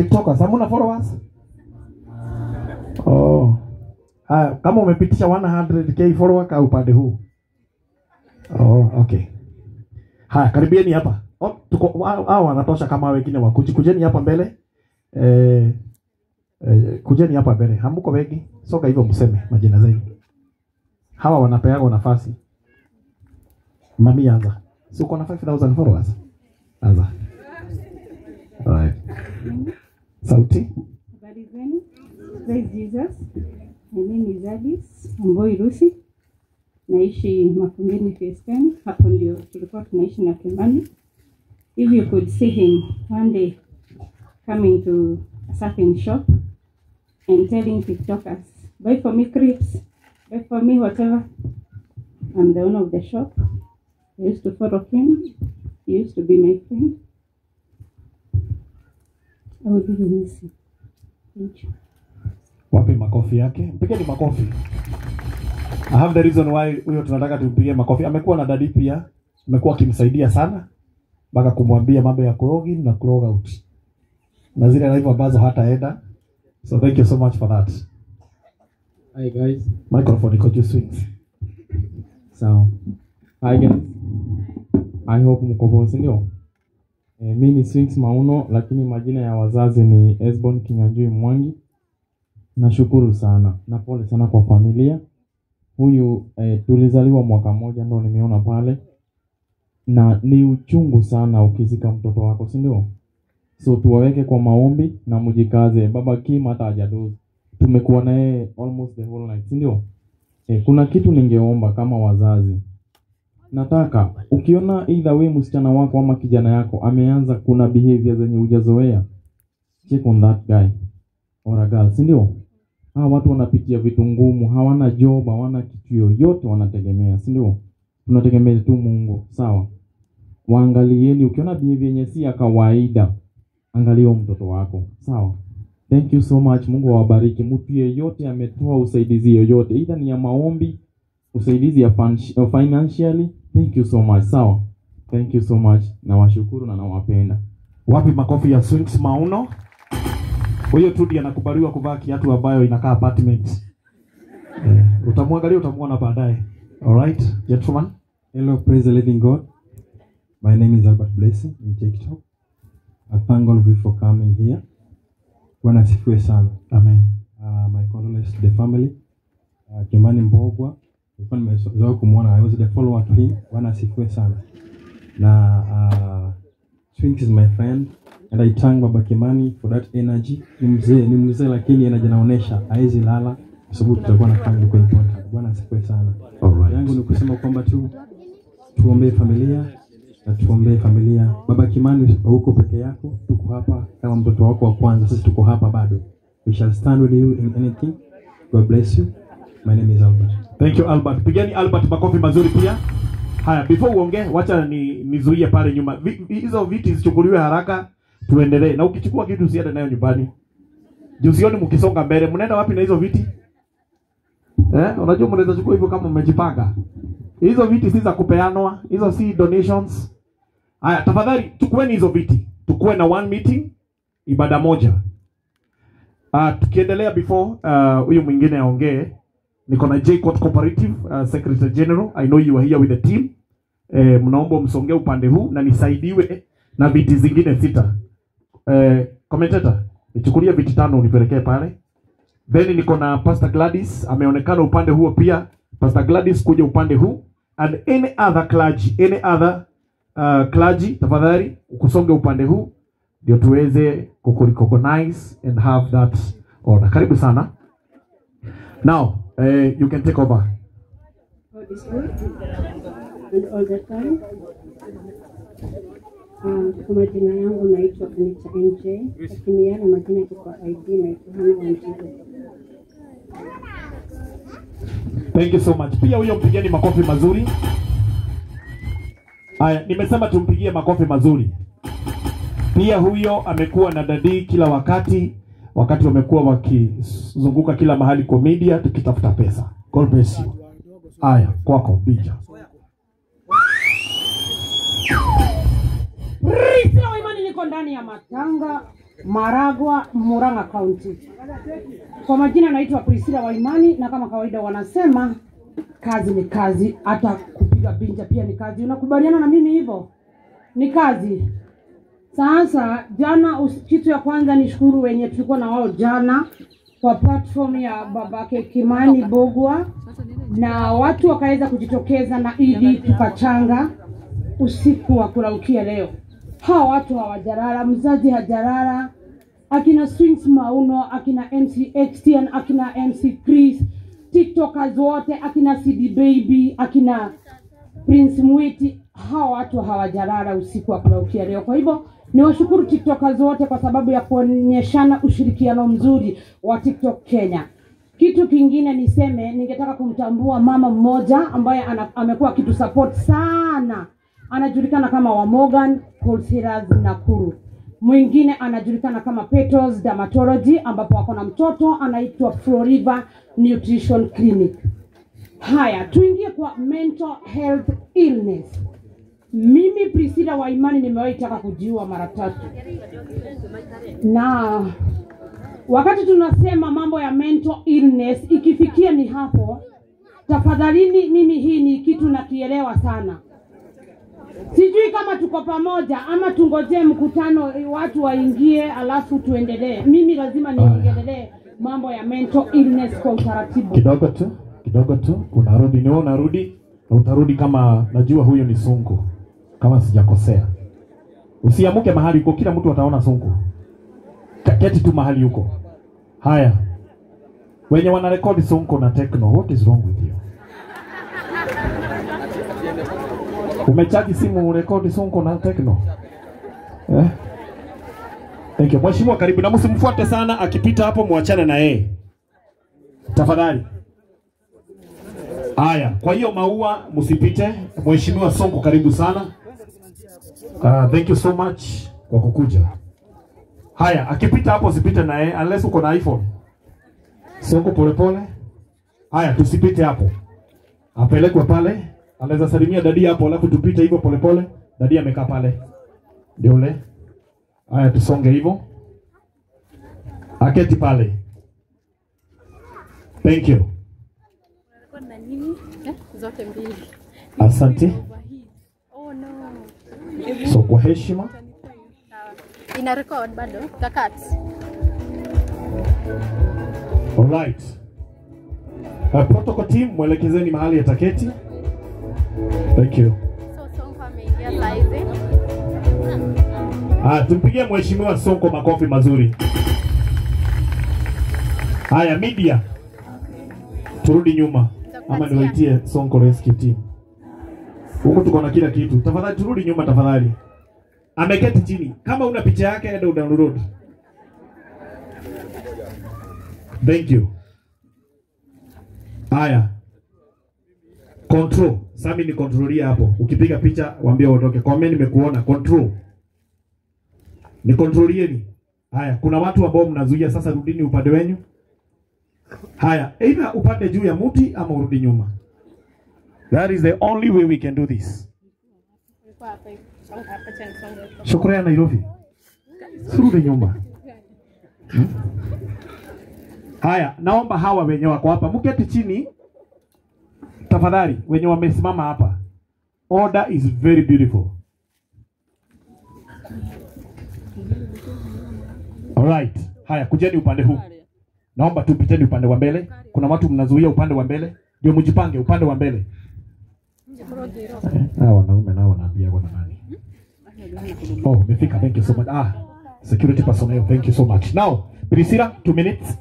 TikTokers, hamuna followers? Oh. Haya, kama umepitisha 100k follower ka upande huu. Oh, okay. Haya, karibieni hapa. Oh, tuko hao wanatosha kama wengine wakuji. Kujeni hapa mbele. Kujeni hapa mbele. Hamko wengi. Soka hivyo mseme majina zenu. Hawa wanapeana nafasi. Mami anza. Si uko na 5000 followers? Anza. Alright. Sauti. Habari zenu. Praise Jesus. My name is Alice Mboi Rusi. Naishi Makongeni Phase 10. Hapo ndio tulikuwa tunaishi na Kimani. If you could see him one day coming to a certain shop and telling TikTokers, buy for me crisps, buy for me whatever. I'm the owner of the shop. I used to follow him. He used to be my friend. I will really miss him. Thank you. Wape makofi yake. Mpigeni makofi. I have the reason why huyo tunataka tumpigie makofi. Amekuwa na dadi pia. Amekuwa akimsaidia sana mpaka kumwambia mambo ya kulog in na kulog out. Na zile live ambazo hataenda. So thank you so much for that. Hi guys. Microphone iko juu swings. So, hi guys. I hope mko poa, si ndio? Mimi ni Swings Mauno, lakini majina ya wazazi ni Esbon Kinyanjui Mwangi. Nashukuru sana na pole sana kwa familia. Huyu tulizaliwa mwaka moja ndo nimeona pale. Na ni uchungu sana ukizika mtoto wako, si ndio? So tuwaweke kwa maombi na mjikaze. Baba Kim hata hajadozi. Tumekuwa naye almost the whole night, si ndio? Kuna kitu ningeomba kama wazazi. Nataka ukiona either way msichana wako ama kijana yako ameanza kuna behavior zenye hujazoea, check on that guy or a girl, si ndio? Hawa watu wanapitia vitu ngumu, hawana job, hawana kitu yoyote, wanategemea, si ndio? Tunategemea tu Mungu, sawa? Waangalieni, ukiona behavior yenye si ya kawaida, angalia mtoto wako, sawa? Thank you so much. Mungu awabariki. Mtu yeyote ametoa usaidizi yoyote, either ni ya maombi, usaidizi ya financially, thank you so much, sawa? Thank you so much. Nawashukuru na nawapenda. Wapi makofi ya Swings Mauno? Huyo tu ndiye anakubaliwa kuvaa kiatu ambayo inakaa apartment. Utamwangalia, utamuona baadaye. All right, gentlemen. Hello, praise the living God. My name is Albert Blessing in TikTok. I thank all of you for coming here. Bwana asifiwe sana. Amen. My condolences to the family. Kimani Mbogwa, nilikuwa nimezoea kumuona, I was the follower to him. Bwana asifiwe sana. Na Swings is my friend and I thank Baba Kimani for that energy. Ni mzee lakini energy anaonesha, haezi lala kwa sababu tutakuwa na family kwa important. Bwana asifiwe sana. Alright. Yangu ni kusema kwamba tu tuombee familia na tuombee familia. Baba Kimani, huko peke yako, tuko hapa kama mtoto wako wa kwanza, sisi tuko hapa bado. We shall stand with you in anything. God bless you. My name is Albert. Thank you Albert. Pigeni Albert makofi mazuri pia. Haya, before uongee, wacha nizuie pale nyuma. Hizo viti zichukuliwe haraka, tuendelee. Na ukichukua kitu usiende nayo nyumbani. Jusioni mkisonga mbele, mnaenda wapi na hizo viti? Unajua mnaweza chukua hivyo kama mmejipanga. Hizo viti si za kupeanwa, hizo si donations. Haya, tafadhali chukueni hizo viti. Tukue na one meeting, ibada moja. Tukiendelea before huyu mwingine aongee, niko na J-Court Cooperative Secretary General. I know you are here with the team. Mnaomba msongee upande huu na nisaidiwe na viti zingine 6. Commentator, nichukulie viti 5 unipelekee pale. Then niko na Pastor Gladys, ameonekana upande huo pia. Pastor Gladys kuja upande huu, and any other clergy, any other clergy, tafadhali ukusonge upande huu ndio tuweze kurecognize and have that order. Karibu sana. Now, you can take over. God is good and all the time. Kwa majina yangu naitwa Anita NJ, lakini yale majina yako kwa ID naitwa Hana Wanjiru. Thank you so much. Pia huyo mpigeni makofi mazuri. Haya, nimesema tumpigie makofi mazuri. Pia huyo amekuwa na dadi kila wakati, wakati wamekuwa wakizunguka kila mahali kwa media tukitafuta pesa. God bless you. Haya, kwako Bija. Priscilla wa imani, niko ndani ya matanga. Maragua, Murang'a County. Kwa majina naitwa Priscilla Waimani, na kama kawaida wanasema kazi ni kazi, hata kupiga binja pia ni kazi. Unakubaliana na mimi hivyo? Ni kazi. Sasa jana, kitu ya kwanza nishukuru wenye tulikuwa na wao jana kwa platform ya babake Kimani Mbugua, na watu wakaweza kujitokeza na ili tukachanga usiku wa kuraukia leo. Hawa watu hawajalala, mzazi hajalala, akina Swings Mauno, akina MC Xtian, akina MC Chris, TikTokers wote, akina CD Baby, akina Prince Mwiti, hawa watu hawajalala usiku wa kuraukia leo. Kwa hivyo niwashukuru TikTokers wote kwa sababu ya kuonyeshana ushirikiano mzuri wa TikTok Kenya. Kitu kingine niseme, ningetaka kumtambua mama mmoja ambaye amekuwa akitusupport sana. Anajulikana kama wa Morgan Wholesalers Nakuru. Mwingine anajulikana kama Petals Dermatology, ambapo wako na mtoto anaitwa Floriva Nutrition Clinic. Haya, tuingie kwa mental health illness. Mimi Priscilla Waimani nimewahi taka kujiua mara 3. Na wakati tunasema mambo ya mental illness, ikifikia ni hapo, tafadhalini, mimi hii ni kitu nakielewa sana. Sijui kama tuko pamoja ama tungojee mkutano watu waingie alafu tuendelee. Mimi lazima niongelee mambo ya mental illness kwa utaratibu. Kidogo tu, kidogo tu, unarudi, ni wewe unarudi na utarudi kama najua huyo ni Sonko, kama sijakosea. Usiamuke mahali uko, kila mtu ataona Sonko. Keti tu mahali uko. Haya. Wenye wanarekodi Sonko na Tekno, what is wrong with you? Umechaji simu urekodi Sonko na Tekno? Eh? Thank you. Mheshimiwa karibu, na msimfuate sana, akipita hapo muachane na yeye. Tafadhali. Haya, kwa hiyo maua msipite. Mheshimiwa Sonko karibu sana. Thank you so much kwa kukuja. Haya, akipita hapo usipite na yeye unless uko na iPhone. Sonko pole pole. Haya, tusipite hapo. Apelekwe pale. Anaweza salimia dadi hapo alafu tupite hivyo pole pole. Dadi amekaa pale. Ndio ule. Haya, tusonge hivyo. Aketi pale. Thank you. Zote mbili. Asante. So kwa heshima ina record bado takat. All right. Protocol team mwelekezeni mahali ataketi. Thank you. So Sonko ameingia saizi. Tumpigie Mheshimiwa Sonko makofi mazuri. Haya, media. Turudi nyuma ama niwaitie Sonko Rescue Team. Huko tuko na kila kitu. Tafadhali turudi nyuma tafadhali. Ameketi chini. Kama una picha yake enda download. Thank you. Haya. Control. Sami ni controlia hapo. Ukipiga picha waambie waondoke. Kwa mimi nimekuona control. Ni controlieni. Haya, kuna watu ambao mnazuia sasa, rudini upande wenu. Haya, either upande juu ya muti ama urudi nyuma. That is the only way we can do this. Shukrani Nairobi. Surudi nyuma. Haya, naomba hawa wenye wako hapa mketi chini tafadhali, wenye wamesimama hapa. Order is very beautiful. All right. Haya, kujeni upande huu. Naomba tupiteni upande wa mbele. Kuna watu mnazuia upande wa mbele. Ndio mjipange upande wa mbele. Wanaume nao wanaambia wana nani? Oh, umefika. Thank you so much. Security personnel, thank you so much. Now, Priscilla, 2 minutes.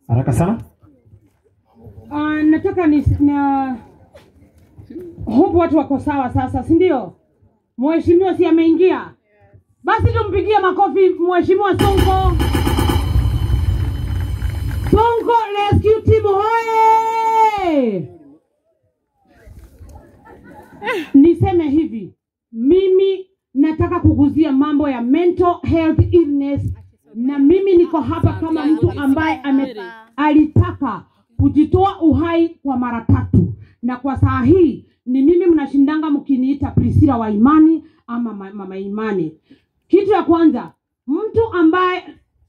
Haraka sana. Nataka ni hope watu wako sawa sasa, si ndio? Mheshimiwa si ameingia? Basi tumpigie makofi Mheshimiwa Sonko. Sonko Rescue Team hoye! Niseme hivi, mimi nataka kuguzia mambo ya mental health illness, na mimi niko hapa kama mtu ambaye alitaka kujitoa uhai kwa mara 3. Na kwa saa hii ni mimi mnashindanga mkiniita Priscilla wa Imani ama Mama Imani. Kitu ya kwanza, Mtu ambaye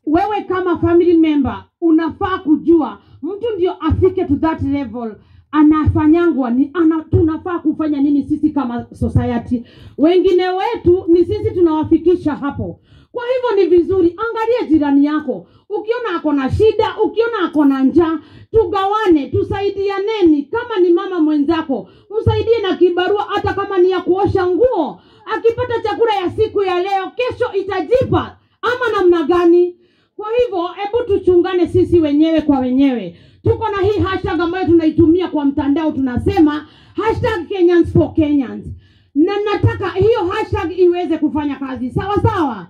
wewe kama family member unafaa kujua mtu ndio afike to that level anafanyangwa ni tunafaa kufanya nini sisi kama society. Wengine wetu ni sisi tunawafikisha hapo. Kwa hivyo ni vizuri angalia jirani yako, ukiona ako na shida, ukiona ako na njaa, tugawane, tusaidianeni. Kama ni mama mwenzako, msaidie na kibarua, hata kama ni ya kuosha nguo. Akipata chakula ya siku ya leo, kesho itajipa ama namna gani? Kwa hivyo hebu tuchungane sisi wenyewe kwa wenyewe. Tuko na hii hashtag ambayo tunaitumia kwa mtandao, tunasema hashtag Kenyans for Kenyans, na nataka hiyo hashtag iweze kufanya kazi sawa sawa.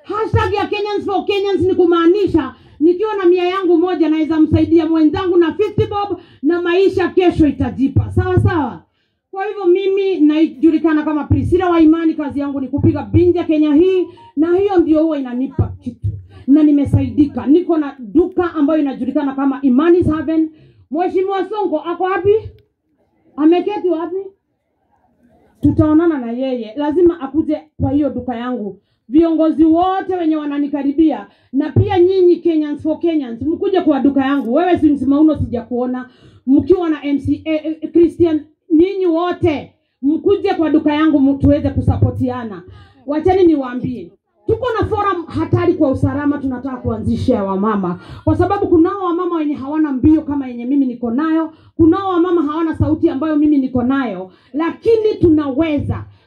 Hashtag ya Kenyans for Kenyans ni kumaanisha nikiwa na 100 yangu moja naweza msaidia mwenzangu na 50 bob na maisha kesho itajipa sawa sawa. Kwa hivyo mimi najulikana kama Priscilla wa Imani, kazi yangu ni kupiga binja Kenya hii, na hiyo ndio huwa inanipa kitu na nimesaidika. Niko na duka ambayo inajulikana kama Imani's Haven. Mheshimiwa Sonko ako wapi? Ameketi wapi? Tutaonana na yeye, lazima akuje kwa hiyo duka yangu. Viongozi wote wenye wananikaribia na pia nyinyi Kenyans for Kenyans mkuje kwa duka yangu. Wewe si Mauno sijakuona, mkiwa na MCA Christian, nyinyi wote mkuje kwa duka yangu tuweze kusapotiana. Wacheni niwaambie, tuko na forum hatari kwa usalama tunataka kuanzisha wamama, kwa sababu kunao wamama wenye hawana mbio kama yenye mimi niko nayo, kunao wamama hawana sauti ambayo mimi niko nayo, lakini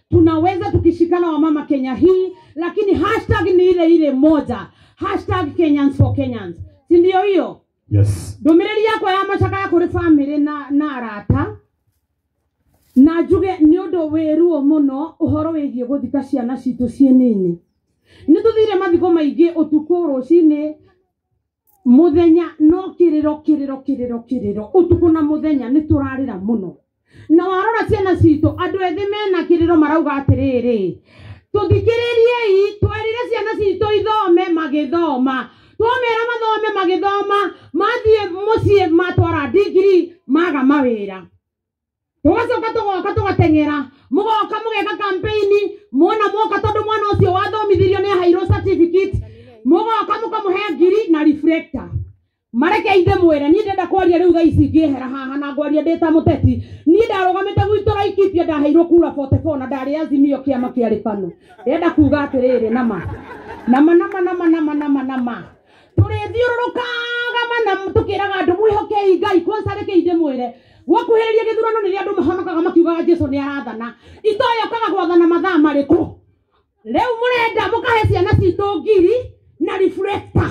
tunaweza tukishikana wamama Kenya hii. Lakini hashtag ni ile ile moja, hashtag Kenyans for Kenyans, si ndio hiyo? Yes. Ndumiriri yakwa ya macakaya kuri family na arata na njuge ni undu wi ruo muno uhoro wigie guthika ciana citu ciĩ nini. Nĩ tũthire mathiko maingĩ ũtukũ, rũcinĩ, mũthenya, no kĩrĩro kĩrĩro kĩrĩro kĩrĩro ũtukũ na mũthenya, nĩ tũrarĩra mũno. Na warora ciana citũ, andũ ethĩ mena kĩrĩro marauga atĩrĩrĩ, tũthikĩrĩriei, twerire ciana citũ ithome, magĩthoma, twamera mathome magĩthoma, mathiĩ mũciĩ matwara degree maga mawĩra. Tugacoka tugoka tugateng'era, mugoka mugeka campaign, muona mwoka tondu mwana ucio wathomithirio ni aheirwo certificate, mugoka mukamuhe ngiri na reflector. Mareke ithe mwire ni ndenda kwaria riu thaa ici ngihera haha na ngwaria ndi ta muteti. Ni ndarugamite gwitũ Laikipia, ndaheirwo kura 44 na ndari Azimio kiama kiarĩ pano. Ndenda kuga atiriri nama nama nama nama nama nama nama turithiũrũrũkaga mana tukiraga andu mwihokei Ngai. Kwanza reke ithe mwire, gwakuhĩrĩria gĩthurano nĩrĩa andũ mahonokaga makiugaga Jesu nĩ arathana. Itoyokaga gwathana mathaa marĩkũ? Rĩu mũrenda mũkahe ciana citũ ngiri na reflector,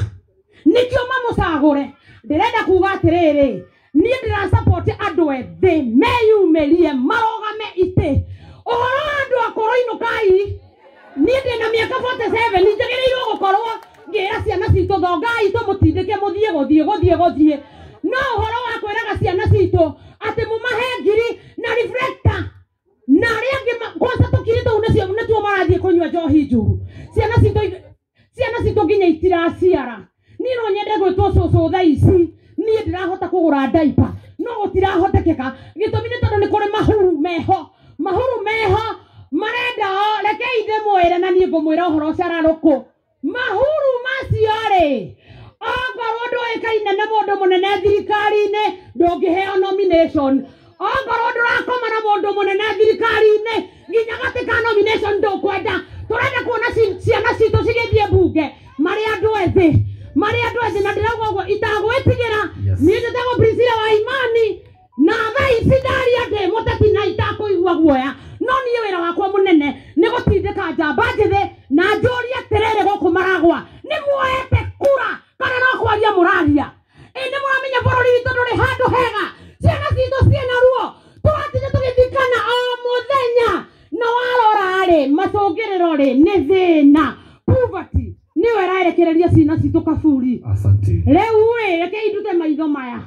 nĩkĩo mamũcagũre. Ndĩrenda kuga atĩrĩrĩ, niĩ ndĩra support andũ ethĩ meyumĩrie marũgame itĩ. Ũhoro wa andũ akũrũ inũkai, niĩ ndĩna mĩaka 47, njagĩrĩirwo gũkorwo ngĩra ciana citũ thongai tũmũtindĩke mũthiĩ gũthiĩ gũthiĩ gũthiĩ. No ũhoro wa kwĩraga ciana citũ atĩ mũmahe ngiri na reflector na arĩa angĩ kwanza tũkiri tũu nĩcio nĩtuo marathiĩ kũnyua njohi njũru. Ciana citũ nginya itiraciara. Niĩ no nyende gwĩtwo cũcũ thaa ici, niĩ ndĩrahota kũgũra diaper no gũtirahotekeka. Gĩtũmi nĩ tondũ nĩ kũrĩ mahuru meho, mahuru meho marenda o, rekei ndĩmwĩre na niĩ ngũmwĩra ũhoro ũcararũkũ. Mahuru macio rĩ, ongorwo ndũĩkaine nĩ mũndũ mũnene thirikari-inĩ ndũngĩheo nomination. Ongorwo ndũrakoma na mũndũ mũnene thirikari-inĩ nginya gatĩ ka nomination ndũkwenda. Tũrenda kuona ciana citũ cigĩthiĩ mbunge marĩ andũ ethĩ, marĩ andũ ethĩ, na ndĩrauga ũguo itagwĩtigĩra. Niĩ njĩtagwo Priscilla wa Imani na thaa ici ndaria ndĩ mũteti na itakũigua guoya, no niĩ wĩra wakwa mũnene nĩ gũtindĩka njamba njĩthĩ na njũrie atĩrĩrĩ gũkũ maragwa, nĩ muoete kura kana no kwaria mũraria? Ĩ nĩ mũramenya bũrũri witũ ndũrĩ handũ hega, ciana citũ ciĩna ruo, tũratinda tũgĩthikana o mũthenya. Na warora rĩ, macũngĩrĩro rĩ nĩ thĩna, poverty nĩyo ĩrarekereria ciana citũ kaburi. Asante. Rĩu rĩ, rekei ndute maitho maya,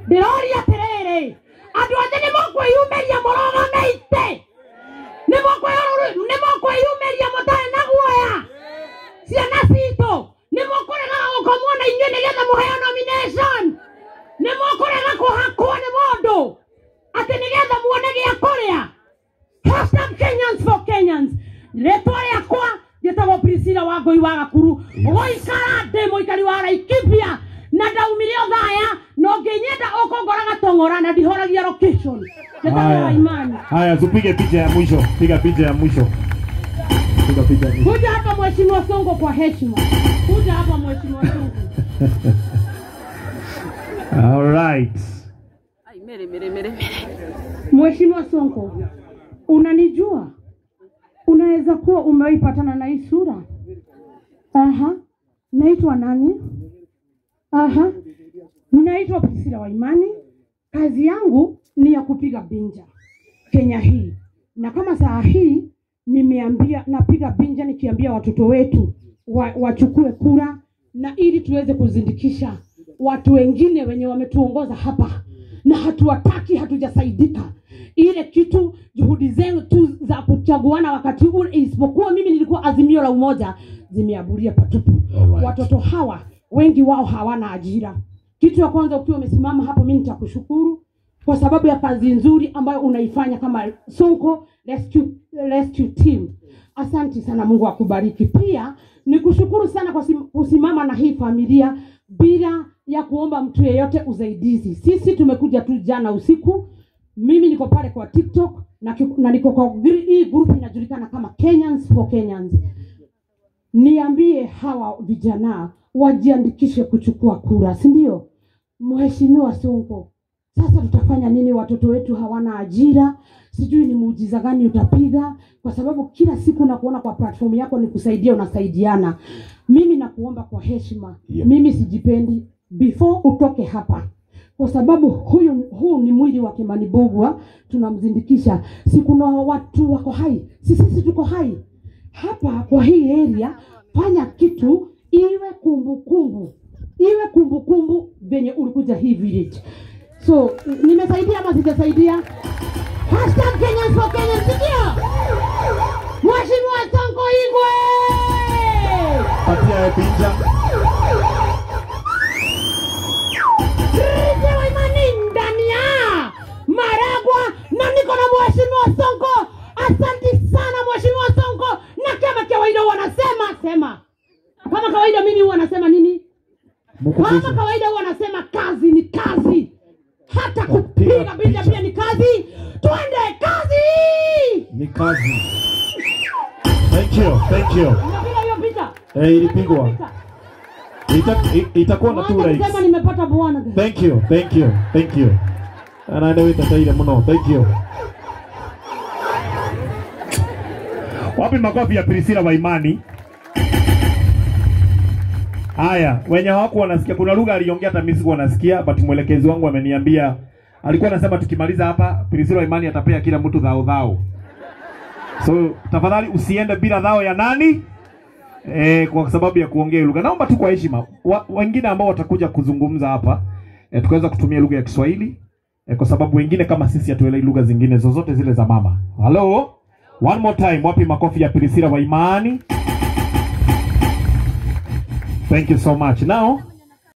ndĩroria atĩrĩrĩ, andũ othe nĩ mũkwĩyumĩria mũrũgame itĩ, nĩ mũkwĩyumĩria mũtarĩ na guoya. Ciana citũ nĩ mũkũregaga gũkomwo na inyuĩ nĩgetha mũheo nomination, nĩ mũkũrega kũhakwo nĩ mũndũ atĩ nĩgetha muone gĩa kũrĩa. Hashtag Kenyans for Kenyans. Rĩtwa rĩakwa njĩtagwo Priscilla wa Wangui wa Gakuru goikara ndi muikari wa Laikipia na ndaumire Othaya no nginyenda ukongora gatong'ora na ndihoragia location. Haya. Haya, tupige picha ya mwisho. Piga picha ya mwisho. Piga picha ya mwisho. Kuja hapa Mheshimiwa Sonko kwa heshima. Kuja hapa Mheshimiwa Sonko. All right. Ai mere mere mere. Mheshimiwa Sonko, unanijua? Unaweza kuwa umeipatana na hii sura. Aha. Naitwa nani? Aha. Ninaitwa Priscilla Waimani. Kazi yangu ni ya kupiga binja Kenya hii. Na kama saa hii nimeambia napiga binja nikiambia watoto wetu wachukue kura na ili tuweze kuzindikisha watu wengine wenye wametuongoza hapa na hatuwataki, hatujasaidika. Ile kitu juhudi zetu za kuchaguana wakati ule, isipokuwa mimi nilikuwa Azimio la Umoja, zimeaburia patupu. Right. Watoto hawa wengi wao hawana ajira. Kitu ya kwanza ukiwa umesimama hapo, mimi nitakushukuru kwa sababu ya kazi nzuri ambayo unaifanya kama Sonko Rescue Team. Asante sana, Mungu akubariki. Pia nikushukuru sana kwa kusimama na hii familia bila ya kuomba mtu yeyote usaidizi. Sisi tumekuja tu jana usiku. Mimi niko pale kwa TikTok na niko kwa hii group inajulikana kama Kenyans for Kenyans. Niambie hawa vijana wajiandikishe kuchukua kura, si ndio? Mheshimiwa Sonko, sasa tutafanya nini? Watoto wetu hawana ajira. Sijui ni muujiza gani utapiga, kwa sababu kila siku nakuona kwa platform yako ni kusaidia, unasaidiana. Mimi nakuomba kwa heshima. Yep. Mimi sijipendi. Before utoke hapa, kwa sababu huu ni mwili wa Kimani Mbugua, tunamzindikisha. Si kuna watu wako hai, sisi tuko hai hapa kwa hii area. Fanya kitu iwe kumbukumbu, iwe kumbukumbu venye ulikuja hii village. So nimesaidia ama sijasaidia? Hashtag Kenyans for Kenyans, ndio Mheshimiwa Sonko Ingwe. Patia picha. Ndani ya Maragwa na niko na Mheshimiwa Sonko. Asante sana Mheshimiwa Sonko. Na kama kawaida wanasema sema. Kama kawaida mimi huwa nasema nini? Kama kawaida huwa nasema kazi ni kazi. Hata kupiga picha pia ni kazi. Twende kazi. Ni kazi. Thank you, thank you. Unapiga hiyo picha? Eh, ilipigwa. Itakuwa na 2 likes. Sema nimepata bwana. Thank you, thank you, thank you. Anaenda tataile mno. Thank you. Wapi makofi ya Priscilla Waimani? Haya, wenye hawakuwa wanasikia, kuna lugha aliongea hata mimi sikuwa nasikia, but mwelekezi wangu ameniambia alikuwa anasema tukimaliza hapa Priscilla Waimani atapea kila mtu dhao dhao. So tafadhali usiende bila dhao ya nani? Kwa sababu ya kuongea lugha. Naomba tu kwa heshima wengine ambao watakuja kuzungumza hapa tukaweza kutumia lugha ya Kiswahili kwa sababu wengine kama sisi hatuelewi lugha zingine zozote zile za mama. Hello? One more time, wapi makofi ya Priscilla Waimani? Thank you so much. Now,